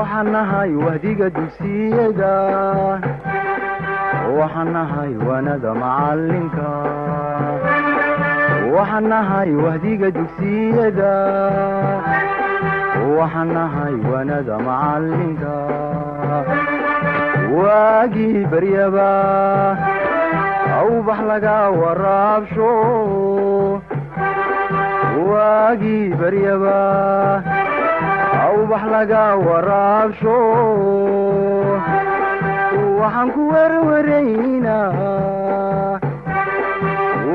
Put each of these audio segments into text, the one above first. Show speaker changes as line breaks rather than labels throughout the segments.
Waxaan nahay wahdiga dugsiyada, waxaan nahay waanada macalinka, waxaan nahay wahdiga dugsiyada, waxaan nahay waanada macalinka. Waagii baryaba awbax laga waraabsho, waagii baryaba awbax laga waraabsho. Waxaan ku werwaraynaa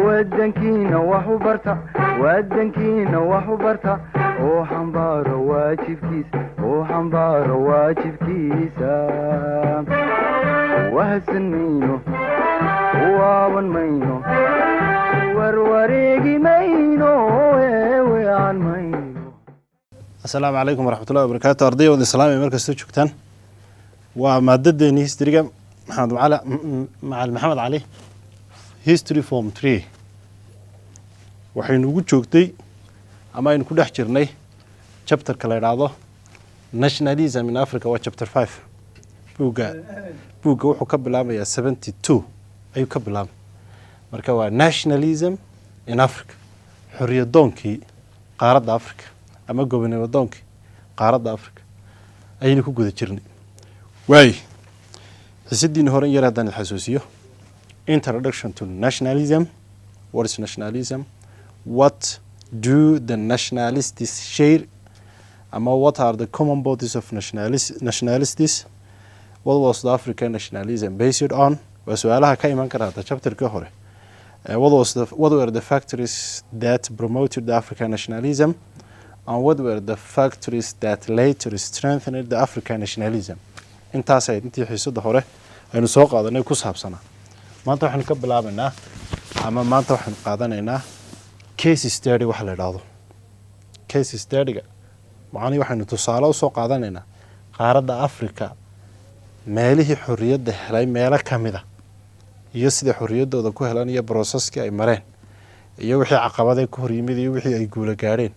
wadankiina wax u barta, wadankiina wax u barta, oo xambaaro waajibkiisa, oo xambaaro waajibkiisa. Wahadsan mayno, waaban mayno, warwareegi mayno, eewean mayno.
Asalaamu calaykum waraxmatullahi wabarakaatu. Ardayda wada islaamiya meel kastoo joogtaan, waa maadadeeni historyga, Maxamed Macali, Macalin Maxamed Cali, history form 3. Waxaynu ugu joogtay ama aynu ku dhex jirnay chapterka la idhaahdo Nationalism in Africa, waa chapter 5. Buugga wuxuu ka bilaamayaa 72 ayuu ka bilaabmay. Marka waa Nationalism in Africa, xoriyadoonkii qaaradda Africa ama gobonimo-doonkii qaaradda Africa ayaynu ku guda jirnay. Waay xisadiini hore in yar haddaan xasuusiyo: introduction to nationalism, what is nationalism, what do the nationalists share ama what are the common bodies of nationalists, what was the African nationalism based on, waa su-aalaha ka iman kara hadda chapterkii hore. What were the factors that promoted the African nationalism and what were the factors that later strengthened the African nationalism? Intaas ahayd intii xiisada hore aynu soo qaadanay ku saabsanaa. Maanta waxaynu ka bilaabaynaa ama maanta waxaynu qaadanaynaa case study. Waxa la idhaahdo case studyga macnihii waxaynu tusaale usoo qaadanaynaa qaaradda Africa meelihii xorriyadda helay meelo ka mid a, iyo sida xorriyaddooda ku helan, iyo processkii ay mareen, iyo wixii caqabadee ku horyimid, iyo wixii ay guula gaadheen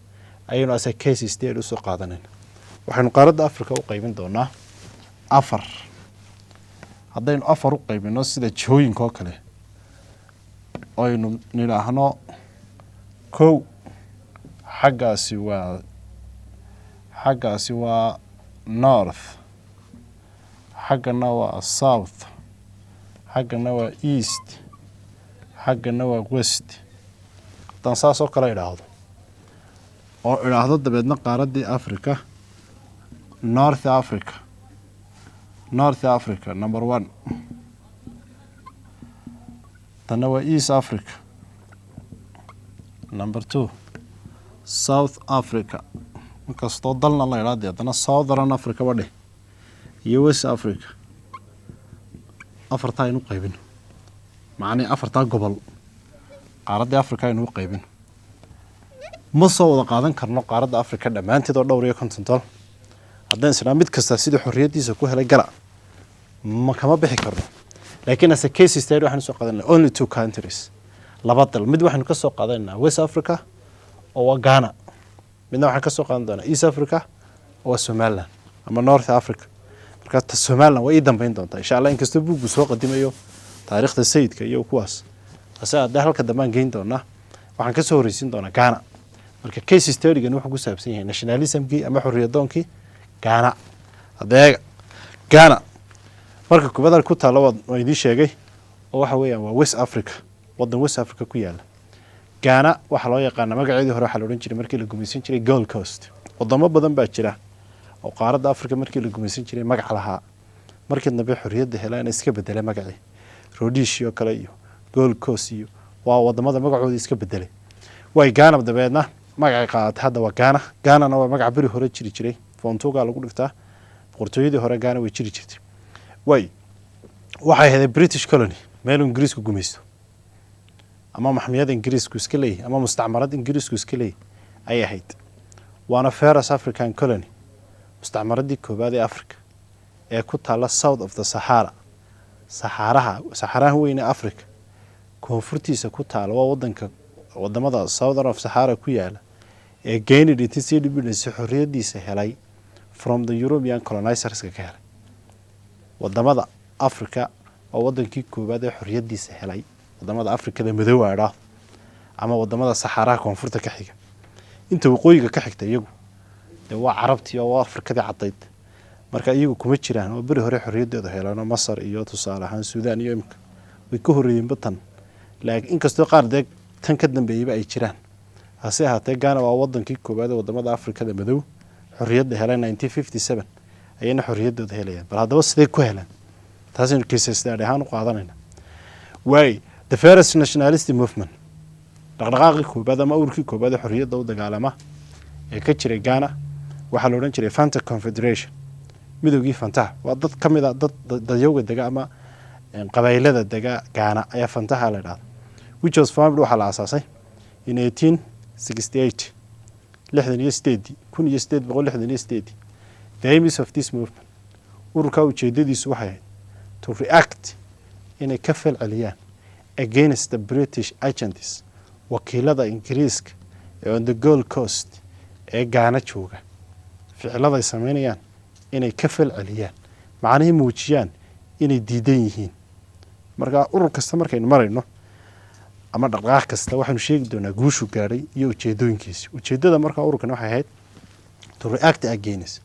ayaynu ase case study usoo qaadanayna. Waxaynu qaaradda Africa u qaybin doonaa afar. Haddaynu afar u qaybino sida jihooyinka oo kale, aynu nidhaahno kow, xaggaasi waa north, xaggana waa south, xaggana waa east, xaggana waa west. Haddaan saas oo kale idhaahdo oo idhaahdo dabeedna qaaraddii Africa, North Africa, North Africa number one, tanna waa East Africa number two, South Africa, inkastoo dalna la idhaa dee haddana Southern Africa ba dheh, iyo West Africa. Afartaa aynu qaybino, macnii afartaa gobol qaaraddii Africa aynu u qaybino. Ma soo wada qaadan karno qaaradda Africa dhammaanteed oo dhowr iyo 50 dal. Haddaan isnaa mid kasta sidii xorriyaddiisa ku helay gala, ma kama bixi karno. Laakiin as a case study waxaynu soo qaadanaa only two countries, laba dal. Mid waxaynu ka soo qaadanaynaa West Africa oo waa Ghana, midna waxaan ka soo qaadan doonaa East Africa oo waa Somaliland ama North Africa. Marka ta Somaliland waa ii dambeyn doontaa, insha Allah, inkastoo buuggu soo qadimayo taariikhda sayidka iyo kuwaas, hase haddee halka dambaan geyn doonaa. Waxaan kasoo horreysiin doonaa Ghana. Marka case studygan wuxuu ku saabsan yahay nationalismkii ama xorriyadoonkii Ghana. Adeega Ghana marka kubadda ku taalla waa idiin sheegay oo waxa weeyaan waa West Africa, wadan West Africa ku yaala. Ghana waxaa loo yaqaana, magaceedii hore waxaa la odhan jiray markii la gumaysan jiray, Gold Coast. Wadamo badan baa jira oo qaaradda Africa markii la gumaysan jiray magac lahaa, markii dambe xorriyadda helaan iska bedelay magacii. Rhodesia oo kale iyo Gold Coast iyo waa wadamada magacooda iska bedelay. Way Ghana dabeedna magacay qaadatay hadda waa Ghana. Ghanana waa magac beri hore jiri jiray, form twoga lagu dhigtaa. Boqortooyadii hore Ghana way jiri jirtay. Way waxay ahayd British colony, meel Ingiriisku gumaysto ama maxmiyada Ingiriisku iska leeyahy ama mustacmarad Ingiriisku iska leeyahy ayay ahayd. Waana first African colony, mustacmaradii koowaad ee Africa ee ku taalla south of the Sahara, saxaaraha, saxaaraha weyn ee Africa koonfurtiisa ku taala. Waa wadanka wadamada southern of Sahara ku yaala ee gained independence, xorriyadiisa helay. From the European colonizerska ka helay. Wadamada Africa waa wadankii koowaad ee xorriyadiisa helay, wadamada Afrikada madoowa idhaahdo ama wadamada Saxaaraha koonfurta ka xiga. Inta waqooyiga ka xigta iyagu dee waa Carabtii oo waa Afrikadii caddayd, marka iyagu kuma jiraan oo beri hore xorriyaddooda heleen. Masar iyo tusaale ahaan Suudaan iyo imika way ka horreeyeen batan, laakiin inkastoo qaar dee tan ka dambeeyeyba ay jiraan, hase ahaatee Ghana waa wadankii koowaad ee wadamada Afrikada madow xorriyadda helay. 1957 ayayna xorriyaddooda helayaan. Bal haddaba sidee ku heleen? Taasaynu case study ahaan u qaadanayna. Waay, the first nationalist movement, dhaqdhaqaaqii koobaad ama ururkii koobaad ee xorriyadda u dagaalama ee ka jiray Ghana waxaa la odhan jiray Fante Confederation, Midoogii Fantaha. Waa dad ka mid a dad dadyowga dega ama qabaylada dega Ghana ayaa Fantaha la idhahda, which was formed, waxaa la aasaasay, in 1868, 68-dii, 1868-dii. The aims of this movement, ururkaa ujeedadiisu waxay ahayd, to react, inay ka falceliyaan, against the British agents, wakiilada Ingiriiska ee on the Gold Coast, ee Gaana jooga, ficiladay sameynayaan inay ka falceliyaan, macnihii muujiyaan inay diidan yihiin. Marka urur kasta markaynu marayno ama dhaqdhaqaaq kasta, waxaynu sheegi doonaa guushu gaadhay iyo ujeedooyinkiisi. Ujeedada markaa ururkan waxay ahayd to react against,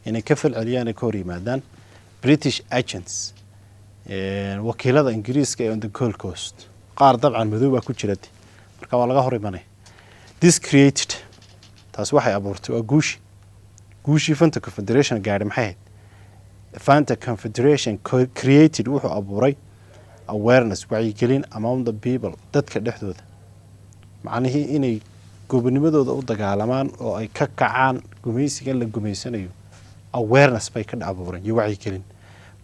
inay ka falceliyaan, ay ka hor yimaadaan, British agents, wakiilada Ingiriiska ee on the Gold Coast. Qaar dabcan madow baa ku jira, marka waa laga hor imanaya. This created, taasi waxay abuurtay, waa guushii Fante Confederation gaadhay. Maxay ahayd? Fante Confederation created, wuxuu abuuray, awareness, wacyigelin, among the people, dadka dhexdooda, macnihii inay gobonimadooda u dagaalamaan oo ay ka kacaan gumaysigan la gumaysanayo. Awareness bay ka abuureen iyo wacyigelin.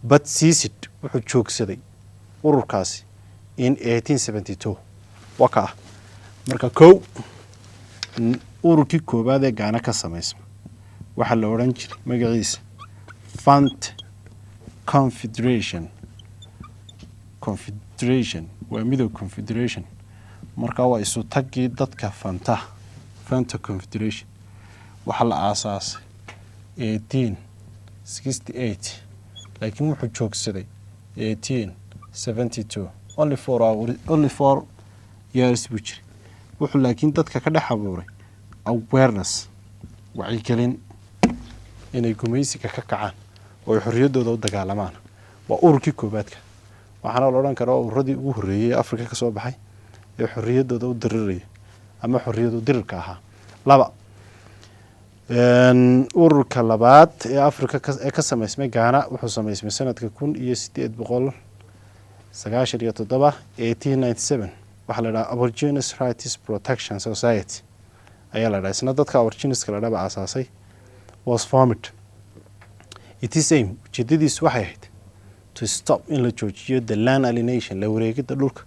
But ceased, wuxuu joogsaday ururkaasi in 1872. Waa ka ah marka kow ururkii koowaad ee Gaana ka samaysma waxaa la odhan jiray magaciisa Fante Confederation. Confederation waa midow, confederation marka waa isu taggii dadka Fanta, Fante Confederation. Waxaa la aasaasay 1868, laakiin wuxuu joogsaday 1872. Only 4 hour, only 4 years buu jiray. Wuxuu laakiin dadka ka dhex abuuray awareness, wacyigelin, inay gumaysiga ka kacaan oo ay xorriyaddooda u dagaalamaan. Waa ururkii koobaadka, waxaana la odhan karaa ururadii ugu horreeyey ee Afrika ka soo baxay ee xorriyaddooda u diriraya ama xorriyadu dirirka ahaa. Laba, ururka labaad ee Afrika ee ka samaysmay Gaana wuxuu samaysmay sanadka 1897, 1897. Waxaa la dhaha Aborigines Rights Protection Society ayaa la dhaha. Isna dadka Aborigines-ka la dhaba aasaasay. Was formed. Its aim, ujeedadiisu waxay ahayd, to stop, in la joojiyo, the land alienation, la wareegida dhulka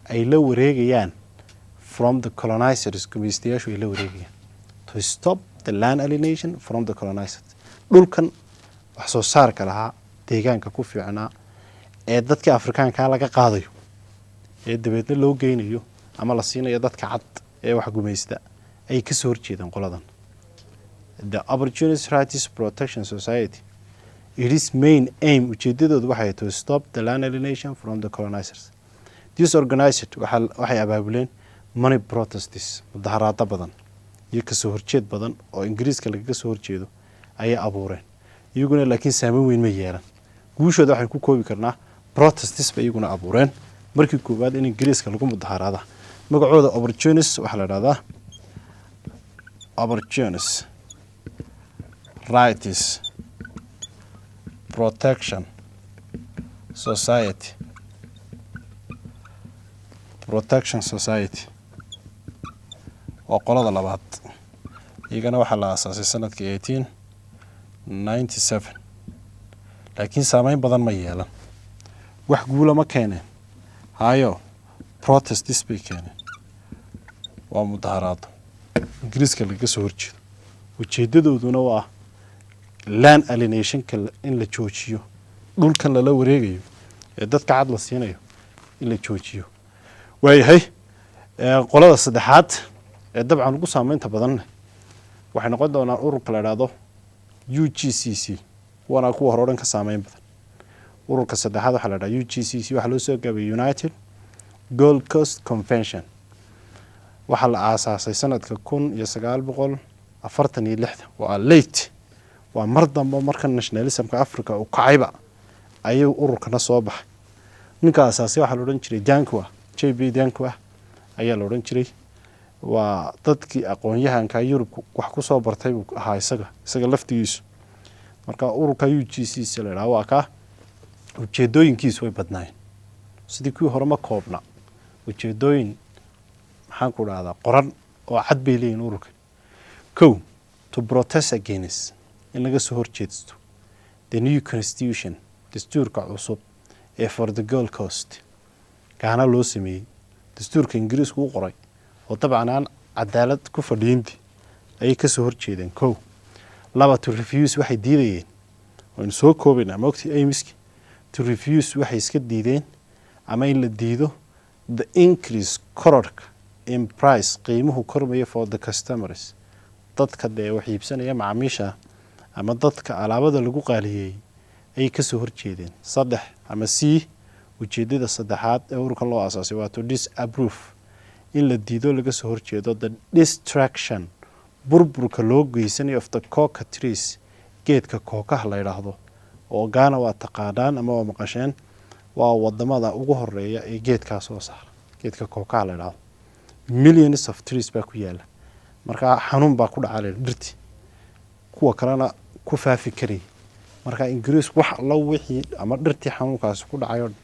ay la wareegayaan, from the colonizers, gumaystayaashu ay la wareegayaan. To stop the land alienation from the colonizers, dhulkan wax soo saarka lahaa, deegaanka ku fiicnaa ee dadka Afrikaankaa laga qaadayo ee dabeedna loo geynayo ama la siinayo dadka cad ee wax gumaysta ayay kasoo horjeedaan qoladan. The Aborigines Rights Protection Society, its main aim, ujeedadoodu waxay to stop the land alienation from the colonizers. This organized, waxay abaabuleen, many protests, mudaharaado badan iyo kasoo horjeed badan oo Ingiriiska lagaga soo horjeedo ayay abuureen iyaguna, laakiin saameyn weyn ma yeelan. Guushooda waxaan ku koobi karnaa protests bay iyaguna abuureen markii koowaad in Ingiriiska lagu mudaharaada. Magacooda Aborigines waxaa la dhahdaa Aborigines Rights Protection Society. Protection Society waa qolada labaad. Iyagana waxaa la aasaasay sanadkii 1897, laakiin saameyn badan ma yeelan. Wax guula ma keeneen hayo, protests bay keeneen, waa mudaharaado Ingiriiska lagaga soo horjeedo. Ujeedadooduna waa land alienationka in la joojiyo, dhulkan lala wareegayo ee dadka cad la siinayo in la joojiyo. Waayahay, qolada saddexaad ee dabcan ugu saameynta badan waxay noqon doonaan ururka la idhaahdo UGCC, kuwana kuwa hore o dhan ka saameyn badan. Ururka saddexaad waxaa la dhaha UGCC, waxaa loo soo gaabiyey United Gold Coast Convention. Waxaa la aasaasay sanadka 1946. Waa late, waa mar dambe marka nationalismka Africa uu kacayba ayuu ururkana soo baxay. Ninka aasaasay waxaa la odhan jiray Danquah, JB Danquah ayaa la odhan jiray. Waa dadkii aqoon-yahanka Yurub wax kusoo bartay buu ahaa isaga laftigiisu. Marka ururka UGCC la idhaha waa kaa. Ujeedooyinkiisu way badnaayeen, sidii kuwii hore ma koobna. Ujeedooyin, maxaan ku dhahdaa, qoran oo cad bay leeyihin ururkan. Kow, to protest against, in laga soo horjeesto, the new constitution, dastuurka cusub ee for the Gold Coast, Gaana loo sameeyey. Dastuurka Ingiriisku u qoray oo dabcan aan cadaalad ku fadhiinti ayay kasoo horjeedeen. Kow. Laba, to refuse, waxay diidayeen, waynu soo koobaynaa maogti aimiski, to refuse, waxay iska diideen ama in la diido, the increase, kororhka, in price, qiimuhu kormaya, for the customers, dadka dee wax iibsanaya, macaamiisha ama dadka alaabada lagu qaaliyeeyey ayay kasoo horjeedeen. Saddex ama c, ujeedada saddexaad ee ururkan loo aasaasay waa to disapprove, in la diido, laga soo horjeedo, the destruction, burburka loo geysanayo, of the coca trees, geedka kookaha la yidhaahdo, oo Gaana waa taqaanaan ama waa maqasheen, waa wadamada ugu horeeya ee geedkaa soo saara. Geedka kookaha la yidhaahdo, millions of trees baa ku yaala. Markaa xanuun baa ku dhacaa la dhirti, kuwa kalena ku faafi karayay. Marka Ingiriisku wax allo wixii ama dhirtii xanuunkaasi ku dhacay oo dhan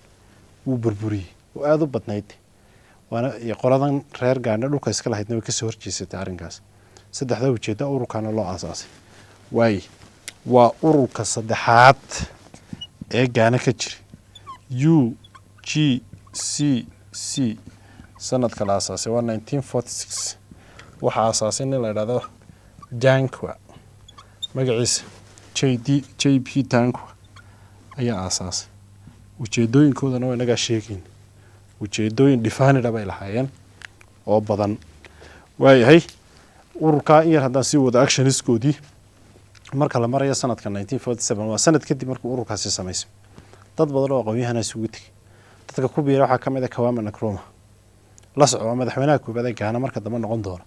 wuu burburiyey oo aada u badnayd. Waana iyo qoladan reer Gaana dhulka iska lahaydna way kasoo horjeesatay arrinkaas. Saddexda ujeedda ururkana loo aasaasay waaye. Waa ururka saddexaad ee Gaana ka jira, UGCC. Sanadka la aasaasay waa 1946. Waxaa aasaasay nin la idhahdo Danquah, magaciisa J D JP Danquah ayaa aasaasay. Ujeedooyinkoodana waa inagaa sheegeyn, ujeedooyin defined bay lahaayeen oo badan. Waayahay, ururkaa in yar haddaan sii wado actionskoodii, marka la marayo sanadka 1947, waa sanad kadib markuu ururkaasi samaysay, dad badan oo aqoon-yahana isugu tegay. Dadka ku biira waxaa ka mid a Kwame Nkrumah. La soco, waa madaxweynaha koobaad ee Gaana marka dambe noqon doona.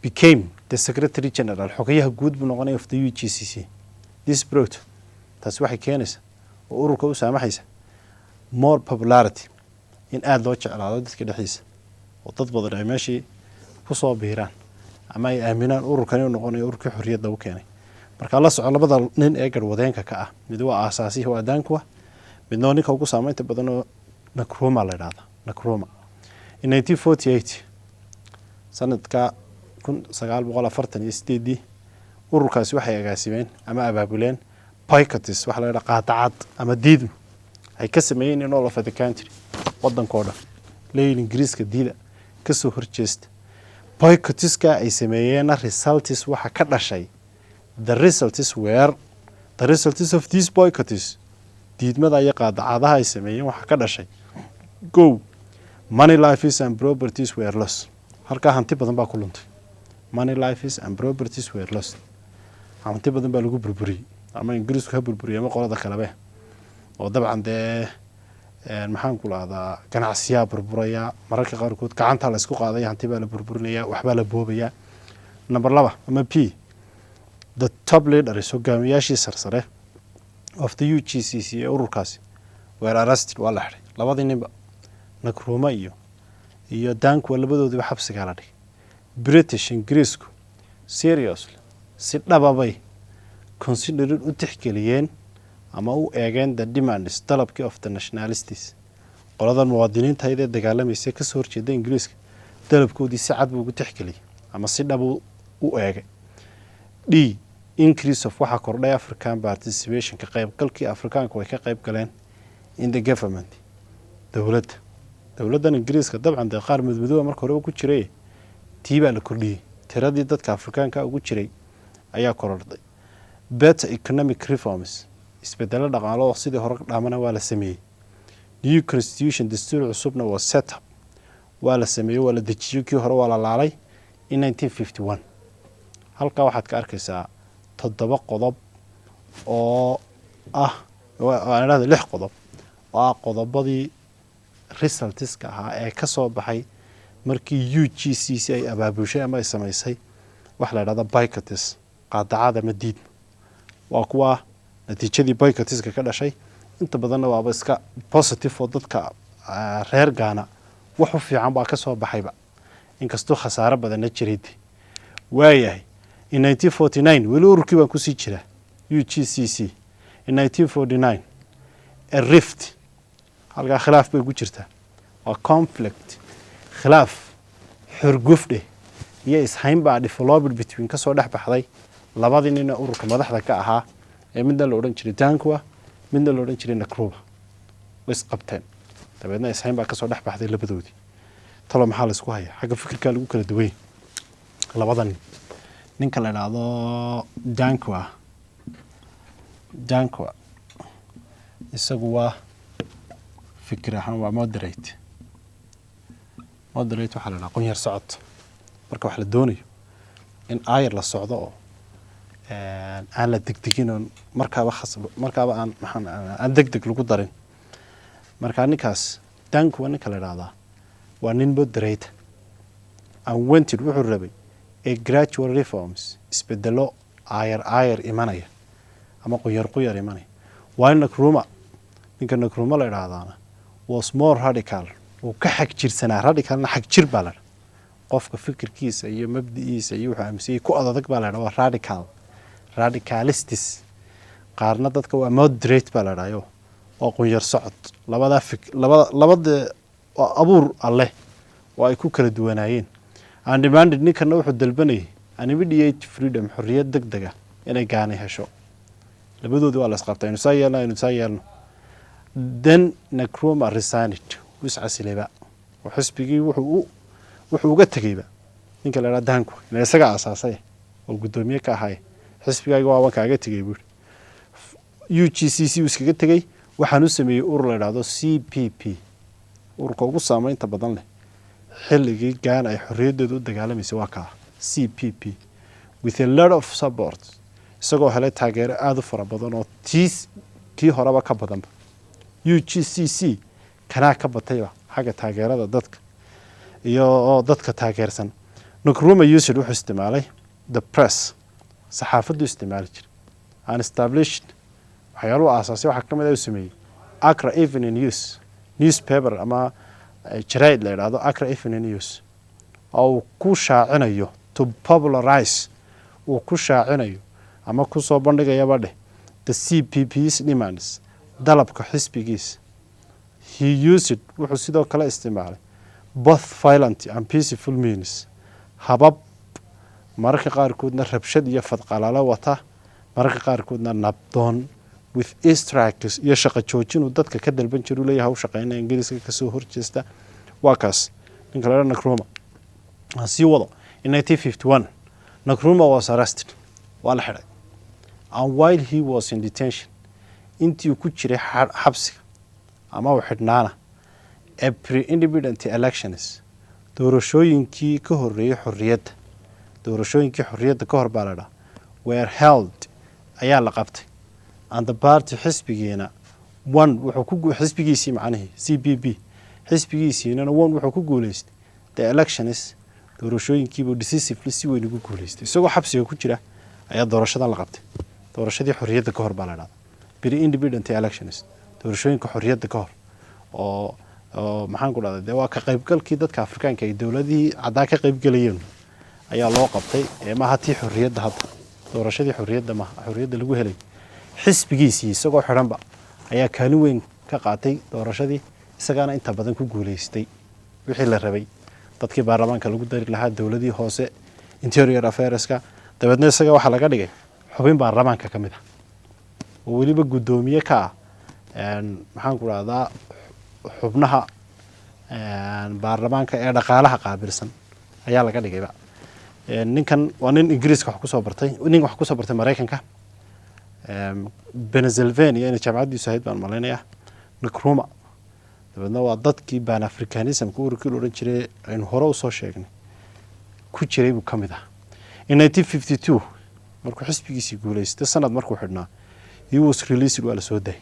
Became the secretary general, xogayaha guud buu noqonaya, of the UGCC. This brought, taasi waxay keenaysaa oo ururka u saamaxaysa, more popularity, in aada loo jeclaado dadka dhexdiisa oo dad badan ay meeshii kusoo biiraan ama ay aaminaan ururkan inuu noqonayo ururkii xorriyadda u keenay. Markaa la soco labada nin ee garwadeenka ka ah: mid waa aasaasihii, waa Danquah, midna waa ninka ugu saameynta badan oo Nkrumah la idhahda, Nkrumah. In 1948, sanadka 1948-dii, ururkaasi waxay agaasimeen ama abaabuleen boycotts, waxa la yidhaha qaadacad ama diidmo ay ka sameeyeen in all of the country, wadankoo dhan, leeyihin Ingiriiska diida, kasoo horjeesta. Boycottiska ay sameeyeenna results, waxa ka dhashay, the results were, the results of these boycotts, diidmada iyo qaadacadaha ay sameeyeen waxaa ka dhashay: go, many lives and properties were lost. Halkaa hanti badan baa ku luntay. Many lives and properties were lost, hanti badan baa lagu burburiyey, ama Ingiriisku ha burburiyey ama qolada kalebe, oo dabcan dee, maxaan ku lahdaa, ganacsiyaa burburaya mararka qaarkood, gacantaa la isku qaadaya, hanti baa la burburinaya, waxbaa la boobaya. Number laba ama p, the top leaders, hogaamiyaashii sarsare, of the UGCC, ee ururkaasi, were arrested, waa la xidhay labadii ninba, Nkrumah iyo Danquah, labadoodiba xabsigaa la dhigay. British, Ingiriisku, seriously, si dhababay, considered, u tixgeliyeen ama u eegeen, the demands, dalabkii, of the nationalists, qoladan muwaadiniinta ahayd ee dagaalamaysa, kasoo horjeeda Ingiriiska, dalabkoodii si cad buu ugu tixgeliyey ama si dhab u eegay. D, increase of, waxaa kordhay, African participation, ka qaybgalkii Afrikaanku ay ka qayb galeen, in the government, dowladda, dowladdan Ingiriiska. Dabcan dee qaar madmadooba marka horeba ku jiray, tii baa la kordhiyey, tiradii dadka Afrikaanka ugu jiray ayaa kororday. Better economic reforms, isbedelo dhaqaalo oo sidii hore dhaamana waa la sameeyey. New constitution, dastuur cusubna, waa set up, waa la sameeyey, waa la dejiyey, kii hore waa la laalay, in 1951. Halkaa waxaad ka arkaysaa Toddoba qodob oo ah, aan idhahda lix qodob oo ah qodobadii resultska ahaa ee ka soo baxay markii UGCC ay abaabushay ama ay samaysay waxa la idhahda boycotts, qaadacaad ama diidma. Waa kuwa natiijadii boycottska ka dhashay. Inta badanna waaba iska positive oo dadka reer Gaana wax u fiican baa ka soo baxayba, inkastoo khasaaro badanna jiray. Waayahay, in 1949, weli ururkii baan kusii jiraa UGCC. In 1949 a rift, halkaa khilaaf bay ku jirtaa, waa conflict, khilaaf, xurgufdheh iyo ishayn baa developed between, kasoo dhex baxday labadii nin ee ururka madaxda ka ahaa, ee midna la odhan jiray Dankwa, midna la odhan jiray Nkrumah. Way isqabteen, dabeedna ishayn baa kasoo dhex baxday labadoodii. Talo maxaa la isku hayaa? Xagga fikirkaa lagu kala duwanya labada nin. Ninka la idhaahdo Dankwa, Dankwa isagu waa fikir ahaan waa moderate. Moderate waxaa la dhaha qunyar socod. Marka wax la doonayo in aayar la socdo oo aan la degdegin, oon markaaba khasab, markaaba aan maxaan aan deg deg lagu darin. Marka ninkaas Dankwa ninka la idhahdaa waa nin moderate and wanted, wuxuu rabay a gradual reforms, isbedelo aayar aayar imanaya ama quyar quyar imanaya. Waa in Nkrumah, ninka Nkrumah la idhaahdaana, was more radical, wuu ka xag jirsanaa. Radicalna xag jir baa la dhaha, qofka fikirkiisa iyo mabdi'iisa iyo wuxuu aaminsanyay ku adadag baa la dhaha, waa radical, radicalists. Qaarna dadka waa moderate baa la dhahayo, waa qunyar socod. Labadaa fik labada labada waa abuur alleh oo ay ku kala duwanaayeen. And demanded, ninkana wuxuu dalbanayay an immediate freedom, xorriyad deg dega inay Gaana hesho. Labadoodii waa la isqabtay, aynu saa yeelno, aynu saa yeelno. Then Nkrumah resigned, wuu iscasilayba oo xisbigii wuxuu uga tegeyba ninka la idhaha Dankwa, ila isaga aasaasay oo guddoomiye ka ahay. "Xisbigaaga waaban kaaga tegey," buuri. UGCC uu iskaga tegey, waxaan u sameeyey urur la idhaahdo CPP. Ururka ugu saameynta badan leh xilligii Gaana ay xorriyaddeedu u dagaalamaysay waa kaa CPP, with a lot of support, isagoo helay taageero aada u fara badan oo tiis kii horeba ka badanba. UGCC kanaa ka batayba xagga taageerada dadka iyo oo dadka taageersan. Nkrumah used, wuxuu isticmaalay the press, saxaafaddu isticmaali jiray, and established, waxyaaluhu aasaasay waxaa ka mid ah uu sameeyey Accra Evening News newspaper ama jaraa'id la idhaahdo Accra Evening News, oo uu ku shaacinayo, to popularize, uu ku shaacinayo ama kusoo bandhigayaba dheh, the CPP's demands, dalabka xisbigiisa. He used, wuxuu sidoo kale isticmaalay both violent and peaceful means, habab mararka qaarkoodna rabshad iyo fadqalalo wata, mararka qaarkoodna nabdoon, with strikes iyo shaqo joojin uu dadka ka dalban jiru leeyahay u shaqeynaya Ingiriiska kasoo horjeesta. Waa kaas ninka la Nkrumah. Aan sii wado. In 1951 Nkrumah was arrested, waa la xidhay, and while he was in detention, intii uu ku jiray xabsiga ama uu xidhnaana, a pre-independent elections, doorashooyinkii ka horreeyey xorriyadda, doorashooyinkii xorriyadda ka hor baa la dhaha, were held, ayaa la qabtay, and the party, xisbigiina, won, wuxuu ku xisbigiisii macnihii CPP, xisbigiisiinana won, wuxuu ku guuleystay the elections, doorashooyinkiibuu decisively, si weyn ugu guuleystay. Isagoo xabsiga ku jira ayaa doorashadan la qabtay. Doorashadii xorriyadda ka hor baa la dhahda pre independent elections, doorashooyinka xorriyadda ka hor oo maxaan ku dhahday, dee waa ka qaybgalkii dadka Afrikaanka ay dowladihii caddaa ka qaybgelayeen ayaa loo qabtay, ee maaha tii xorriyadda hadda, doorashadii xorriyadda maaha, xorriyadda lagu helay. Xisbigiisii isagoo xidhanba ayaa kaalin weyn ka qaatay doorashadii, isagaana inta badan ku guuleystay wixii la rabay, dadkii baarlamaanka lagu dari lahaa, dowladii hoose, interior affairska. Dabeedna isaga waxaa laga dhigay xubin baarlamaanka ka mid ah oo weliba guddoomiye ka ah, maxaan ku dhahdaa, xubnaha baarlamaanka ee dhaqaalaha qaabilsan ayaa laga dhigayba. Ninkan waa nin Ingiriiska wax kusoo bartay, nin wax kusoo bartay Maraykanka, Pennsylvania inay jaamacaddiisu ahayd baan malaynayaa Nkrumah. Dabeedna waa dadkii Pan Africanismka, ururkii la odhan jiray aynu hore usoo sheegnay ku jiray buu ka mid ah. In 1952 Markuu xisbigiisii guuleystay, sanad markuu xidhnaa, he was released, waa la soo daayay,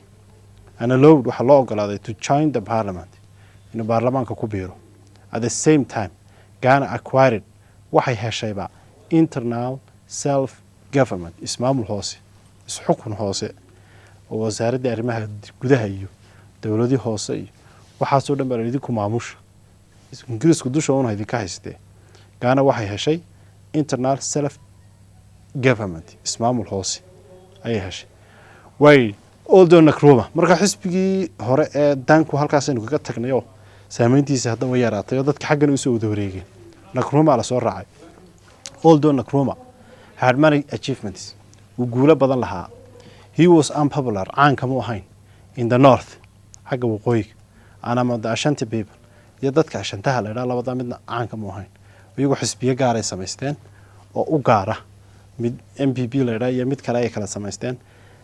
and allowed, waxaa loo ogolaaday, to join the parliament, inuu baarlamaanka ku biiro. At the same time, Ghana acquired, waxay heshayba, internal self government, ismaamul hoose, isxukun hoose, oo wasaaradda arrimaha gudaha iyo dowladii hoose iyo waxaasoo dhan baa idinku maamusha, Ingiriisku dusha una idinka haystee. Ghana waxay heshay internal self government, ismaamul hoose ayay heshay. Way although Nkrumah, marka xisbigii hore ee Danku halkaasaynu kaga tagnay oo saameyntiisa hadda way yaraatay oo dadka xaggan usoo wada wareegeen, Nkrumah lasoo raacay. Although Nkrumah had many achievements, uu guulo badan lahaa, he was unpopular, caanka mu ahayn, in the north, xagga waqooyiga, and among the Ashanti people, iyo dadka Ashantaha la idhaha, labada midna caanka mu ahayn. Iyagoo xisbiyo gaaray samaysteen oo u gaara, mid NPP la idhaha iyo mid kale ay kala samaysteen.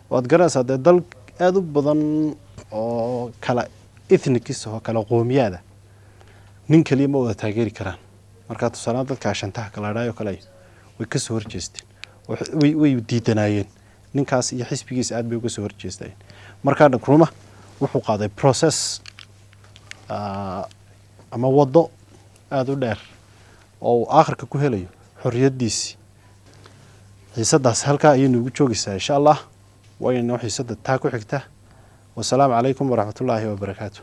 Waad garanaysaa dee, dal aada u badan oo kala ethnics oo kala qoomiyaada nin keliya ma wada taageeri karaan. Marka tusaalehaan dadka Ashantaha kala idhayo kale way kasoo horjeesteen, way diidanaayeen ninkaas iyo xisbigiisa, aad bay uga soo horjeesteen. Markaa Nkrumah wuxuu qaaday process ama waddo aada u dheer oo uu aakhirka ku helayo xorriyaddiisii. Xiisadaas halkaa ayay nuugu joogaysaa, insha Allah. Waynoo xiisada taa ku xigta. Wasalaamu calaykum waraxmatullaahi wabarakaatu.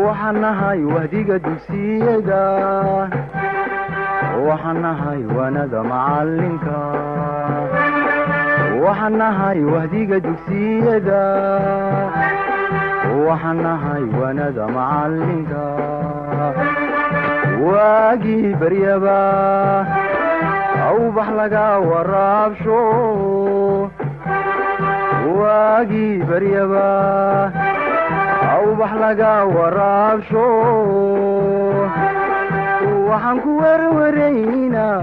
Waxaan nahay wahdiga dugsiyada, waxaan nahay waanada macalinka, waxaan nahay wahdiga dugsiyada, waxaan nahay waanada macalinka. Waagii baryaba awbax laga waraabsho, waagii baryaba awbax laga waraabsho, waxaan ku werwaraynaa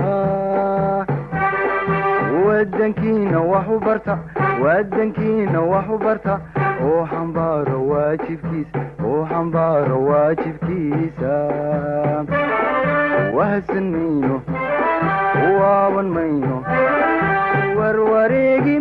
wadankiina wax u barta, wadankiina wax u barta, oo xambaaro waajibkiisa, oo xambaaro waajibkiisa. Wahsan mayno, waaban mayno, warwareegi.